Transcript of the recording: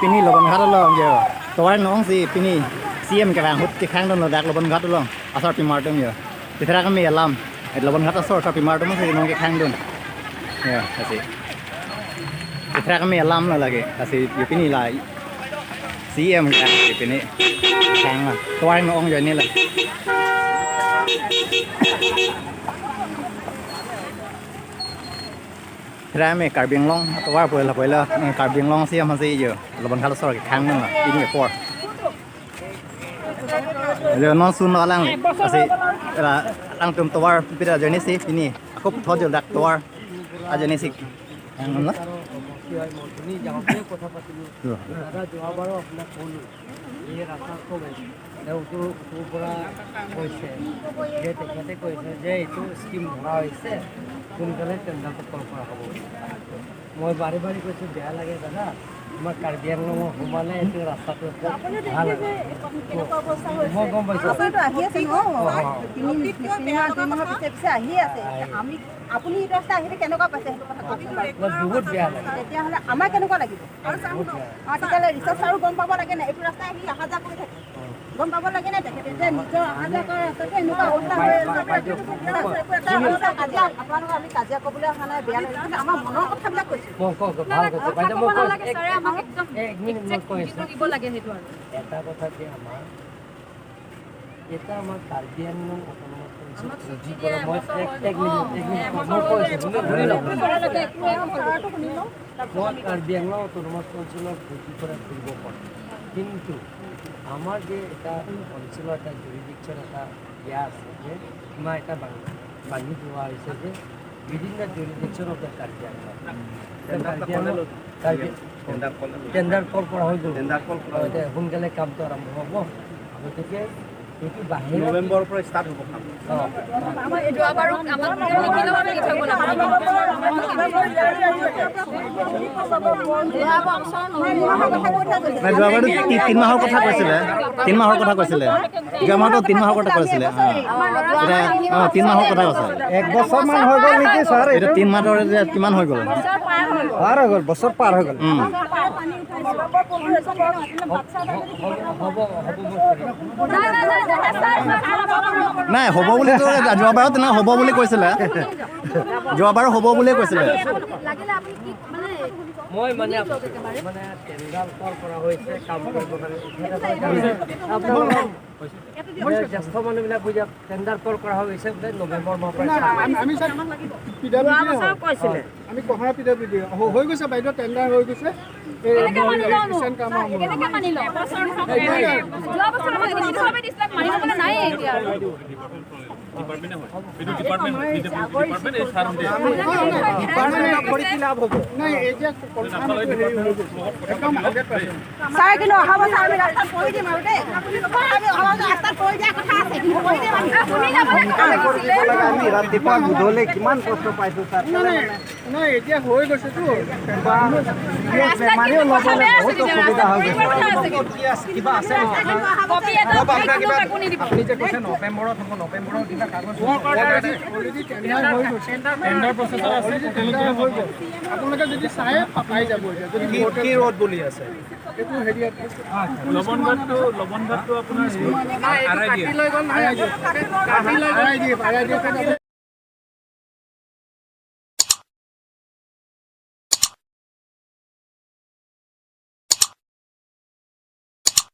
Pini Laban Ghat long yo tawar nong si pini CM ka hut ki khang don dak Laban Ghat long asar pi martum yo tithra ka me alam et Laban Ghat asar pi martum si nong ki khang don yo asi tithra ka me alam la lage asi yo pini la CM ka pini khang la tawar nong yo ni la. Rame Karbi Anglong tawar poila poila Karbi Anglong CM hasi yo Laban Ghat asar ki khang don la pini por giờ nó sun nó lang asi là lang tum tawar pira jani si ini aku thod dak tawar ajani si না কি হয়, মই যাওঁতে কথা পাতিলোঁ দাদা, যোৱাবাৰো আপোনাক ক'লোঁ, এই ৰাস্তা তেওঁ তোৰ পৰা কৈছে যে তেখেতে কৈছে যে এইটো স্কিম ধৰা হৈছে, সোনকালে টেণ্ডাৰটো কল কৰা হ'ব। মই বাৰে বাৰে কৈছোঁ, বেয়া লাগে দাদা, আমাৰ কাৰ্বি আংলঙত সোমালে এইটো ৰাস্তাটো ভাল। মই গম পাইছোঁ। আহি আছে ন, 3 মাহৰ পিছে পিছে আহি আছে। আমি আপুনি এইটো ৰাস্তা আহিলে কেনেকুৱা পাইছে, সেইটো কথা কওকচোন বাৰু। বহুত বেয়া লাগে। তেতিয়াহ'লে আমাৰ কেনেকুৱা লাগিব? অঁ, তেতিয়াহ'লে ৰিচাৰ্জ ছাৰো গম পাব লাগে নাই? এইটো ৰাস্তা আহি অহা যোৱা কৰি থাকে, গম পাব লাগে নাই তেখেতে যে নিজৰ অহা যোৱা কৰা ৰাস্তাটো এনেকুৱা অৱস্থা হৈ আছে? কাজিয়া আপোনালোকৰ আমি কাজিয়া কৰিবলৈ অহা নাই, বেয়া লাগে, কিন্তু আমাৰ মনৰ কথাবিলাক কৈছোঁ। মই কওক, ভাল কৈছে বাইদেউ। মই এক মিনিট, মই কৈ আছোঁ। দিব লাগে সেইটো আৰু এটা কথা যে আমাৰ এটা আমাৰ কাৰ্বি আংলং অট'নমাছ কাউন্সিল পুঁজি কৰা, মই এক মিনিট, এক মিনিট, মই কৈ আছোঁ, শুনি লওক। মই কাৰ্বি আংলং অট'নমাছ কাউন্সিলৰ পুঁজি পৰা কৰিব পাৰোঁ, কিন্তু আমাৰ যে এটা অঞ্চলৰ এটা জুৰিডিকশ্যন এটা দিয়া আছে যে আমাৰ এটা বান্ধি থোৱা হৈছে যে within the jurisdiction of the Karbi Anglong, Karbi tender call কৰা হৈ গ'ল, এতিয়া সোনকালে কামটো আৰম্ভ হ'ব। গতিকে এইটো বাহিৰত নৱেম্বৰৰ পৰা ষ্টাৰ্ট হ'ব কাম। অঁ। যোৱাবাৰো আমাক লিখিতভাৱে দি থৈ গ'ল। নাই, যোৱাবাৰতো 3 মাহৰ কথা কৈছিলে, 3 মাহৰ কথা কৈছিলে। যোৱা মাহতো 3 মাহৰ কথা কৈছিলে। অঁ, এতিয়া অঁ 3 মাহৰ কথা কৈছে। এক বছৰমান হৈ গ'ল নেকি ছাৰ? এতিয়া 3 মাহৰ এতিয়া কিমান হৈ গ'ল? পাৰ হৈ গ'ল, বছৰ পাৰ হৈ গ'ল। হ'ব হ'ব, মই কৰিম। নাই, হ'ব বুলিতো যোৱাবাৰো তেনেকুৱা হ'ব বুলি কৈছিলে। যোৱাবাৰো হ'ব বুলিয়ে কৈছিলে। লাগিলে আপুনি কি মানে মই মানে মানে টেণ্ডাৰ কল কৰা হৈছে কাম কৰিবৰ কাৰণে। আপোনালোকৰ জ্যেষ্ঠ মানুহবিলাক বুজা, টেণ্ডাৰ কল কৰা হৈছে বোলে নৱেম্বৰ মাহৰ পৰা। আমি ছাৰ পিডাব্লিউডি, আমি কঁহৰা পিডাব্লিউডি হৈ গৈছে বাইদেউ, টেণ্ডাৰ হৈ গৈছে। এই কেনেকে মানি লওঁ? ৰিচেণ্ট কাম আৰম্ভ হ'ব। কেনেকে মানি লওঁ? যোৱা বছৰ আমাক লিখিতভাৱে দিছিলে, মানি ল'বলৈ নাই এতিয়া আৰু। এইটো ডিপাৰ্টমেণ্ট, ডিপাৰ্টমেণ্ট এই ছাৰ। কৰি কি লাভ হ'ব? নাই, এতিয়া কনফাৰ্ম এইটো হেৰি হৈ গৈছে একদম 100%। ছাৰ, কিন্তু অহা বছৰ আমি ৰাস্তাত পৰি দিম আৰু দেই। আমি অহা বছৰ ৰাস্তাত পৰি দিয়া কথা আছে, কিন্তু পৰি দিম আমি। শুনি যাবলৈ কথা লাগিছিলে। আমি ৰাতিপুৱা গধূলি কিমান কষ্ট পাইছোঁ ছাৰ। নাই নাই, এতিয়া হৈ গৈছেতো। বেমাৰীও ল'বলৈ বহুত অসুবিধা হৈ গৈছে। কথা আছে কিন্তু। কিবা আছে? কপি এটা কোনো কাকো নিদিব। আপুনি যে কৈছে নৱেম্বৰত হ'ব, নৱেম্বৰৰ কিবা কাগজ? অলৰেডি টেণ্ডাৰ হৈ গৈছে। টেণ্ডাৰ প্ৰচেছত আছে। অলৰেডি টেণ্ডাৰ হৈ গ'ল। আপোনালোকে যদি চাই পাই যাব এতিয়া যদি কি কি ৰোড বুলি আছে? এইটো হেৰি। লবণঘাটটো আপোনাৰ আৰাই দিয়ে। R I D, R I D.